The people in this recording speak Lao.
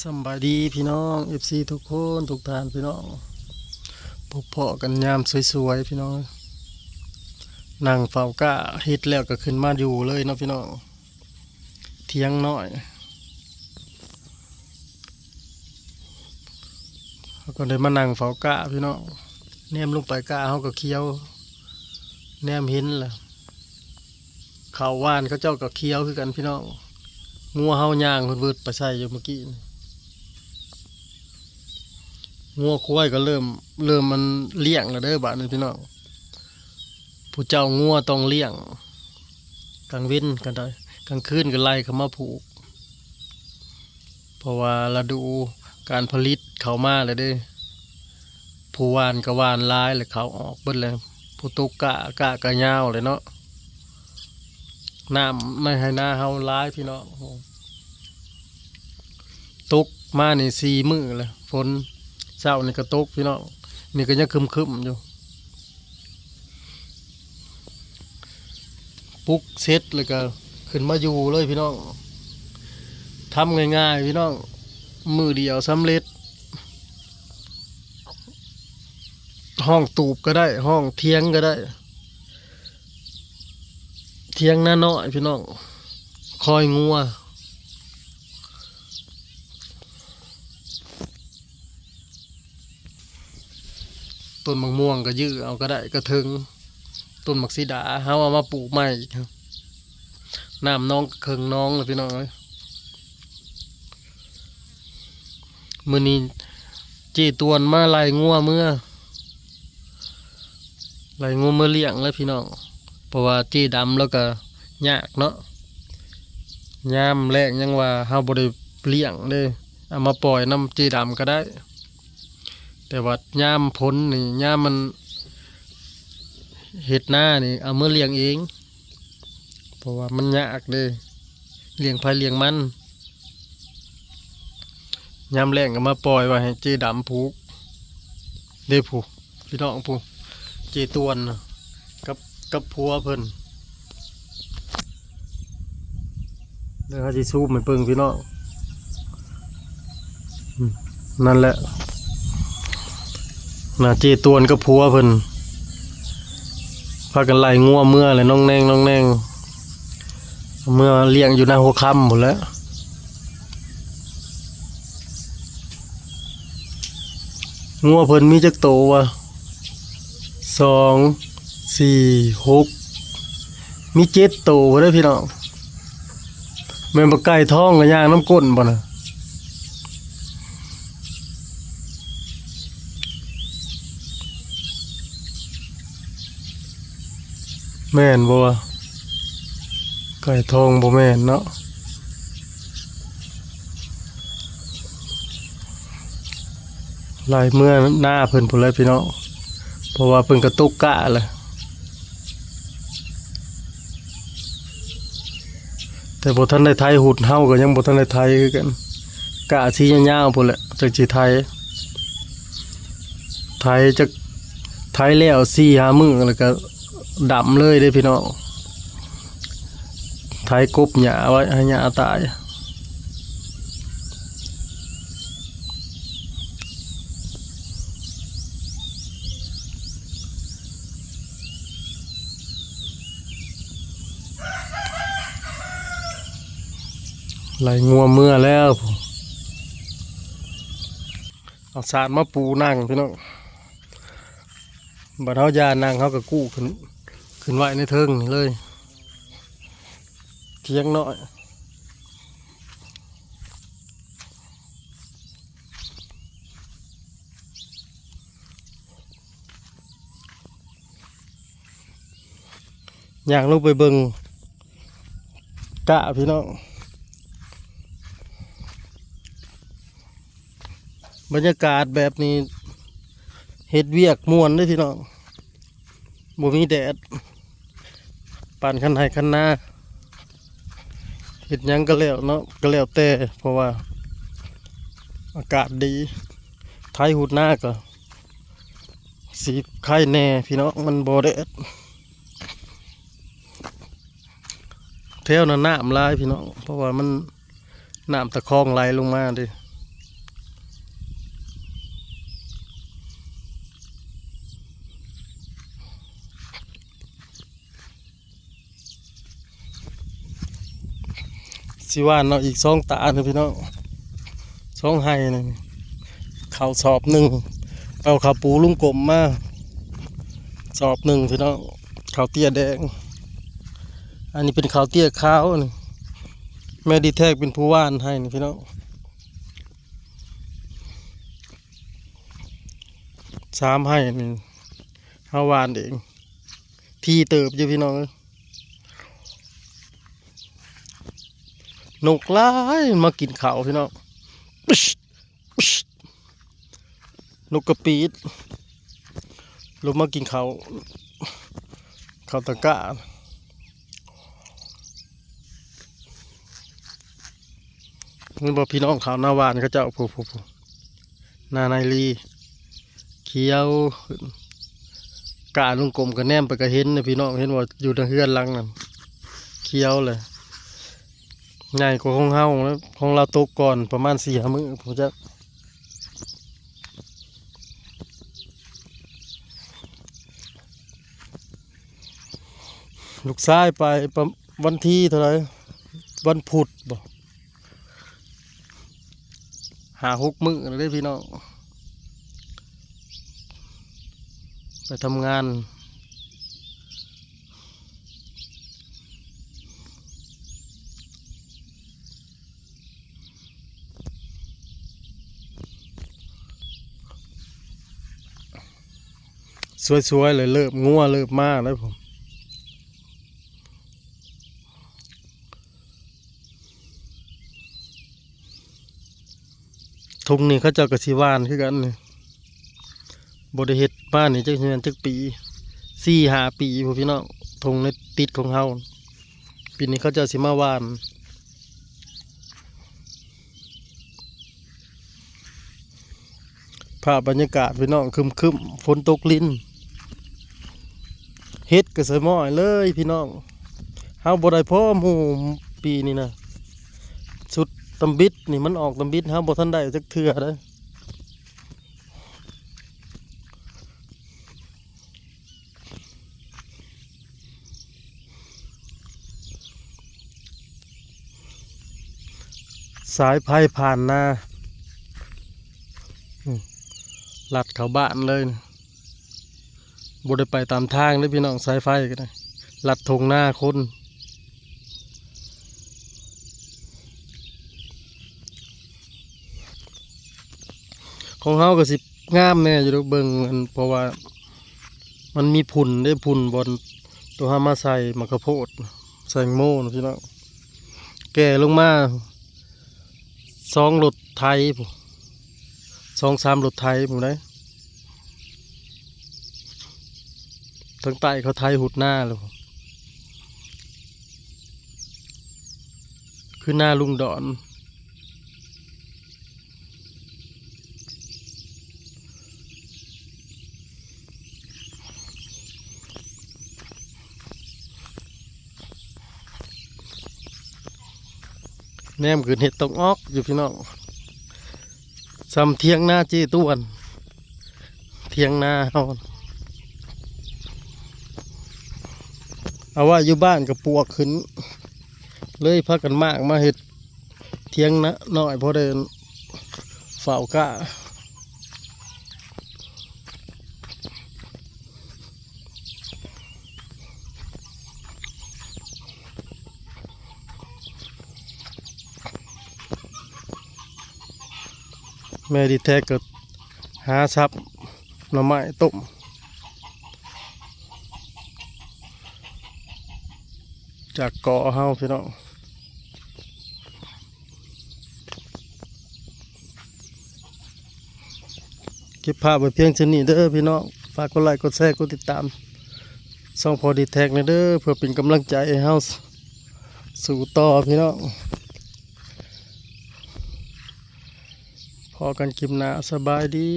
ສຳບາຍດີພີ່ນ້ອງ ເອັຟຊີ ທຸກຄົນທຸກທ່ານພີ່ນ້ອງ, ພົບພໍ້ກັນຍາມສວຍໆ ພີ່ນ້ອງ. ນັ່ງເຝົ້າກ້າ ເຮັດແລ້ວກໍຂຶ້ນມາຢູ່ເລີຍເນາະພີ່ນ້ອງ, ຖຽງນ້ອຍ. ເຮົາກໍໄດ້ມານັ່ງເຝົ້າກ້າພີ່ນ້ອງ, ແນມລົງໄປກ້າເຮົາກໍຂຽວ ແນມເຫັນລະ. ເຂົ້າຫວ່ານເຂົາເຈົ້າກໍຂຽວຄືກັນພີ່ນ້ອງ. ງົວເຮົາຍ່າງເພິ່ນວືດໄປໃສ່ຢູ່ມື້ກີ້ນີ້. ງົວຄວາຍກໍເລີ່ມ ເລີ່ມມັນລ້ຽງແລ້ວເດີບາດນີ້ພີ່ນ້ອງ. ຜູ້ເຈົ້າງົວຕ້ອງລ້ຽງ ກາງເວັນກໍໄດ້ ກາງຄືນກໍໄລ່ເຂົ້າມາຜູກ. ເພາະວ່າລະດູການຜະລິດເຂົ້າມາແລ້ວເດ້. ຜູ້ຫວ່ານກໍຫວ່ານຫຼາຍແລ້ວ ເຂົ້າອອກເບິດແລ້ວ. ຜູ້ຕົກກ້າ ກ້າກໍຍາວແລ້ວເນາະ. ນ້ຳໃນໄຮ່ນາເຮົາຫຼາຍພີ່ນ້ອງ, ຕົກມານີ້ສີ່ມື້ແລ້ວ ຝົນ. ເຊົ້ານີ້ກໍຕົກພີ່ນ້ອງ, ນີ້ກໍຍັງຄຶ້ມໆຢູ່. ປຸກເສັດແລ້ວກໍຂຶ້ນມາຢູ່ເລີຍພີ່ນ້ອງ. ທຳງ່າຍໆພີ່ນ້ອງ, ມື້ດຽວສຳເລັດ. ຫ້ອງຕູບກໍໄດ້ ຫ້ອງຖຽງກໍໄດ້. ຖຽງນານ້ອຍພີ່ນ້ອງ, ຄອຍງົວ. ຕົ້ນໝາກມ່ວງກໍຢື້ເອົາກໍໄດ້ ກະເທິງ. ຕົ້ນໝາກສີດາເຮົາເອົາມາປູກໃໝ່ອີກ. ນ້ຳໜອງກໍເຄິ່ງໜອງແລ້ວພີ່ນ້ອງເອີຍ. ມື້ນີ້ເຈ້ຕວນມາໄລ່ງົວເມືອ ໄລ່ງົວເມືອລ້ຽງແລ້ວພີ່ນ້ອງ. ເພາະວ່າເຈ້ດຳລາວກໍຍາກເນາະ, ຍາມແລ້ງຍັງວ່າເຮົາບໍ່ໄດ້ລ້ຽງເດ້, ເອົາມາປ່ອຍນຳເຈ້ດຳກໍໄດ້. ແຕ່ວ່າຍາມຝົນນີ້ ຍາມມັນເຮັດນານີ້ ເອົາເມືອລ້ຽງເອງ. ເພາະວ່າມັນຍາກເດ້ ລ້ຽງໃຜລ້ຽງມັນ. ຍາມແລ້ງກໍມາປ່ອຍໄວ້ໃຫ້ເຈ້ດຳຜູກເດ້. ຜູ້ ພີ່ນ້ອງ ຜູ້ ເຈ້ຕວນນະ ກັບ ກັບຜົວເພິ່ນ. ດຽວເຮົາຊິຊູມໃຫ້ເບິ່ງພີ່ນ້ອງ. ອືມ ນັ້ນແຫຼະ ນະ ເຈ້ຕວນກັບຜົວເພິ່ນ ພາກັນໄລ່ງົວເມືອແຫຼະ ນ້ອງແນງ ນ້ອງແນງ. ເມືອລ້ຽງຢູ່ນາຫົວຄຳພຸ້ນແຫຼະ. ງົວເພິ່ນມີຈັກໂຕວະ? ສອງ ສີ່ ຫົກ ມີເຈັດໂຕເດີພີ່ນ້ອງ. ແມ່ນບໍ່ ໄກ່ທອງກໍຍ່າງນຳກົ້ນບໍ່ນະ? ແມ່ນບໍ່ວະ? ໄກ່ທອງບໍ່ແມ່ນເນາະ. ໄລ່ເມືອນາເພິ່ນພຸ້ນແຫຼະພີ່ນ້ອງ, ເພາະວ່າເພິ່ນກໍຕົກກ້າແຫຼະ. ແຕ່ບໍ່ທັນໄດ້ໄຖຮຸດ ເຮົາກໍຍັງບໍ່ທັນໄດ້ໄຖຄືກັນ. ກ້າຊິຍາວໆພຸ້ນແຫຼະ ຈັ່ງຊິໄຖ. ໄຖຈັກ ໄຖແລ້ວສີ່ຫ້າມື້ ແລ້ວກໍດຳເລີຍເດ້ພີ່ນ້ອງ. ໄຖກົບຫຍ້າໄວ້ໃຫ້ຫຍ້າຕາຍ. ໄລ່ງົວເມືອແລ້ວ ເອົາສາດມາປູນັ່ງພີ່ນ້ອງ. ບັດເຮົາຢ່ານັ່ງ ເຮົາກໍກູ້ຂຶ້ນ ຂຶ້ນໄວ້ໃນເທິງນີ້ເລີຍ ຖຽງນ້ອຍ. ຍ່າງລົງໄປເບິ່ງກ້າພີ່ນ້ອງ. ບັນຍາກາດແບບນີ້ເຮັດວຽກມ່ວນເດ້ພີ່ນ້ອງ, ບໍ່ມີແດດ ປານຄັນໄຮ່ຄັນນາ ເຮັດຫຍັງກໍແລ້ວເນາະ ກໍແລ້ວແຕ່ ເພາະວ່າອາກາດດີ ໄຖຮຸດນາກໍຊິໄຄແດ່ພີ່ນ້ອງ ມັນບໍ່ແດດ. ແຖວນັ້ນນ້ຳຫຼາຍພີ່ນ້ອງ ເພາະວ່າມັນ ນ້ຳຕາຄອງໄຫຼລົງມາເດ້. ຊິຫວ່ານເນາະ ອີກສອງຕາເນາະພີ່ນ້ອງ ສອງໄຮ່ນີ້ ເຂົ້າສອບໜຶ່ງ ເອົາເຂົ້າປູລຸງກົມມາສອບໜຶ່ງພີ່ນ້ອງ ເຂົ້າເຕ້ຍແດງ ອັນນີ້ເປັນເຂົ້າເຕ້ຍຂາວນີ້ ແມ່ດີແທັກເປັນຜູ້ຫວ່ານໃຫ້ນີ້ພີ່ນ້ອງ ສາມໄຮ່ນີ້ເຮົາຫວ່ານເອງ ຖີ່ເຕີບຢູ່ພີ່ນ້ອງເອີຍ ນົກຫຼາຍມາກິນເຂົ້າພີ່ນ້ອງ ປິດ ປິດ ນົກກະປີດ ລົງມາກິນເຂົ້າ ເຂົ້າຕະກ້າ ເຫັນບໍ່ພີ່ນ້ອງ ເຂົ້ານາຫວ່ານເຂົາເຈົ້າ ຜູ້ ຜູ້ ຜູ້ ນານາຍລີ ຂຽວຂຶ້ນ ກ້າລຸງກົມກໍແນມໄປກໍເຫັນນະພີ່ນ້ອງ ເຫັນບໍ່ ຢູ່ໃນເຮືອນຫຼັງນັ້ນ ຂຽວເລີຍ ໃຫຍ່ກວ່າຂອງເຮົາ ຂອງລາວຕົກກ່ອນປະມານສີ່ຫ້າມື້ພຸ້ນຈັກ ລູກຊາຍໄປປະ ວັນທີເທົ່າໃດ ວັນພຸດບໍ ຫ້າຫົກມື້ແລ້ວເດ້ພີ່ນ້ອງ ໄປທຳງານ ສວຍໆ ເລີຍ ເລີ່ມງົວເລີ່ມມາແລ້ວ ທົ່ງນີ້ເຂົາເຈົ້າກໍຊິຫວ່ານຄືກັນນີ້ ບໍ່ໄດ້ເຮັດມານີ້ຈັກແມ່ນຈັກປີ ສີ່ຫ້າປີພຸ້ນພີ່ນ້ອງ ທົ່ງໃນຕິດຂອງເຮົາ ປີນີ້ເຂົາເຈົ້າຊິມາຫວ່ານ ພາບບັນຍາກາດພີ່ນ້ອງ ຄຶ້ມໆ ຝົນຕົກລິນ ເຫັດກໍສະມ້ອຍເລີຍພີ່ນ້ອງ ເຮົາບໍ່ໄດ້ພໍໝູ່ປີນີ້ນະ ຊຸດຕຳບິດນີ້ມັນອອກຕຳບິດ ເຮົາບໍ່ທັນໄດ້ຈັກເທື່ອເດ້. ສາຍໄຟຜ່ານນາ ອືມ ລັດເຂົ້າບ້ານເລີຍ ບໍ່ໄດ້ໄປຕາມທາງເດ້ພີ່ນ້ອງ ສາຍໄຟກໍໄດ້ ລັດທົ່ງນາຄົນ. ຂອງເຮົາກໍຊິງາມແດ່ຢູ່ດອກ ເບິ່ງອັນ ເພາະວ່າມັນມີຝຸ່ນເດ້ ຝຸ່ນບ່ອນໂຕເຮົາມາໃສ່ໝາກກະໂພດ ໃສ່ແຕງໂມນະພີ່ນ້ອງ ແກ່ລົງມາສອງລົດໄຖພຸ້ນ ສອງສາມລົດໄຖພຸ້ນໃດ໋ ທາງໃຕ້ເຂົາໄຖຫຸດນາແລ້ວ ຄືນາລຸງດອນ ແນມຂຶ້ນເຫັດຕົກອອກຢູ່ພີ່ນ້ອງ ຊ່ຳຖຽງນາເຈ້ຕວນ ຖຽງນາເຮົາ ເອົາໄວ້ຢູ່ບ້ານກໍປວກຂຶ້ນ ເລີຍພາກັນມາກມາເຮັດຖຽງນານ້ອຍ ພໍໄດ້ເຝົ້າກ້າ. ແມ່ດີແທັກກໍຫາສັບໜໍ່ໄມ້ຕົ້ມ ຈາກເກາະເຮົາພີ່ນ້ອງ. ເກັບພາບໄວ້ພຽງເທົ່ານີ້ເດີພີ່ນ້ອງ ຝາກກົດໄລ ກົດແຊ ກົດຕິດຕາມຊ່ອງພໍ່ດີແທັກແດ່ເດີ ເພື່ອເປັນກຳລັງໃຈໃຫ້ເຮົາ ສ- ສູ້ຕໍ່ພີ່ນ້ອງ ພໍ້ກັນຄລິບໜ້າ ສະບາຍດີ.